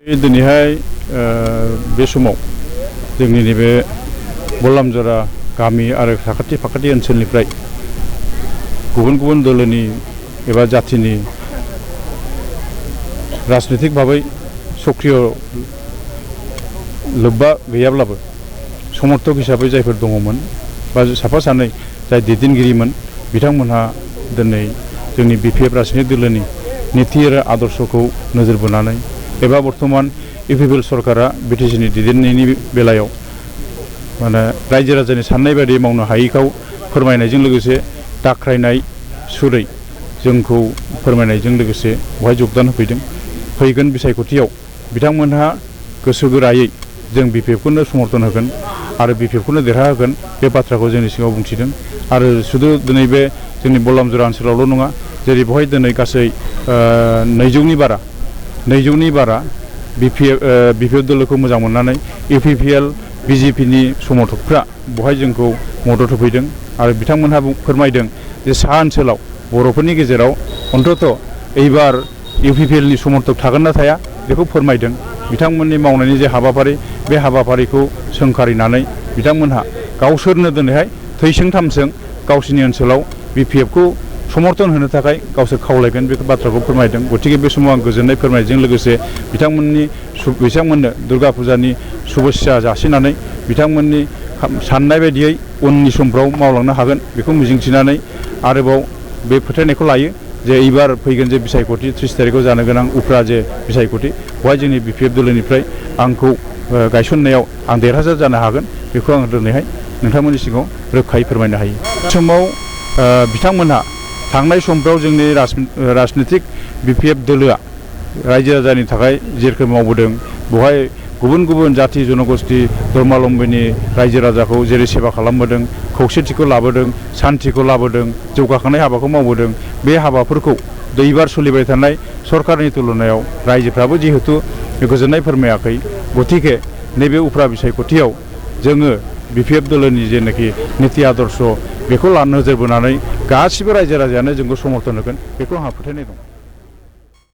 दिनैहाय बे समाव जोंनि नैबे बल्लामजरा गामि आरो साखाथि फाखाथि ओनसोलनिफ्राय गुबुन गुबुन दोलोनि एबा जाथिनि राजनीतिक भाबै सक्रिय लोब्बा गैयाब्लाबो समर्थक हिसाबै जायफोर दङमोन बा साफा सानै जाय दैदेनगिरिमोन बिथांमोनहा दिनै जोंनि बिपिएफ राजनीतिक दोलोनि नीति आरो आदर्शखौ नोजोर बोनानै एबा बर्तमान इउपिपिएल सरकारा बिटिसिनि दैदेननायनि बेलायाव माने रायजो राजानि साननाय बायदि मावनो हायैखौ फोरमायनायजों लोगोसे दाख्रायनाय सुरै जोंखौ फोरमायनायजों लोगोसे बहाय जगदान होफैदों। फैगोन बिसायख'थियाव बिथांमोनहा गोसो गोरायै जों बिपिएफखौनो समर्थन होगोन आरो बिपिएफखौनो देरहाहोगोन बे बाथ्राखौ जोंनि सिगाङाव बुंथिदों। आरो शुधु दिनै बे जोंनि बल्लामजरा ओनसोलावल' नङा, जेरै बहाय दिनै गासै 200नि बारा बिपिएफ दोलोखौ मोजां मोननानै इउपिपिएल बिजेपिनि समर्थकफ्रा बहाय जोंखौ मदद होफैदों आरो बिथांमोनहा फोरमायदों जे सा ओनसोलाव बर'फोरनि गेजेराव अन्तत एबार इउपिपिएलनि समर्थक थागोन ना थाया बेखौ फोरमायदों। बिथांमोननि मावनायनि जे हाबाफारि बे हाबाफारिखौ सोंखारिनानै बिथांमोनहा गावसोरनो दिनैहाय थैसों थामसों गावसिनि ओनसोलाव बिपिएफखौ समर्थन होनो थाखाय गावसोर खावलायगोन बे बाथ्राखौ फोरमायदों। गतिके बे समाव आं गोजोननाय फोरमायनायजों लोगोसे बिथांमोननो दुर्गा फुजानि शुभेच्छा जासिनानै बिथांमोननि साननाय बायदियै उननि समफ्राव मावलांनो हागोन बेखौ मिजिंथिनानै आरोबाव बे फोथायनायखौ लायो जे एबार फैगोन जे बिसायख'थि 30 तारिखआव जानो गोनां उफ्रा जे बिसायख'थि बेवहाय जोंनि बिपिएफ दोलोनिफ्राय आंखौ गायसननायाव आं देरहासार जानो हागोन बेखौ आं दिनैहाय नोंथांमोननि सिगाङाव रोखायै फोरमायनो हायो। समाव बिथांमोनहा थांनाय समफ्राव जोंनि राजनीतिक बिपिएफ दोलोआ रायजो राजानि थाखाय जेरोखोम मावबोदों बेवहाय गुबुन गुबुन जाति जनगोष्ठी धर्मावलम्बीनि रायजो राजाखौ जेरै सेवा खालामबोदों, खौसेथिखौ लाबोदों, सान्थिखौ लाबोदों, जौगाखांनाय हाबाखौ मावबोदों। बे हाबाफोरखौ दैबार सोलिबाय थानाय सरकारनि तुलनायाव रायजोफ्राबो जिहेतु गोजोननाय फोरमायाखै। गतिके नैबे उफ्रा बिसायख'थियाव जोङो बिपिएफ दोलोनि जेनाखि नीति आदर्श बेखौ नोजोर बोनानै गासिबो रायजो राजायानो जोंखौ समर्थन होगोन बेखौ आंहा फोथायनाय दं।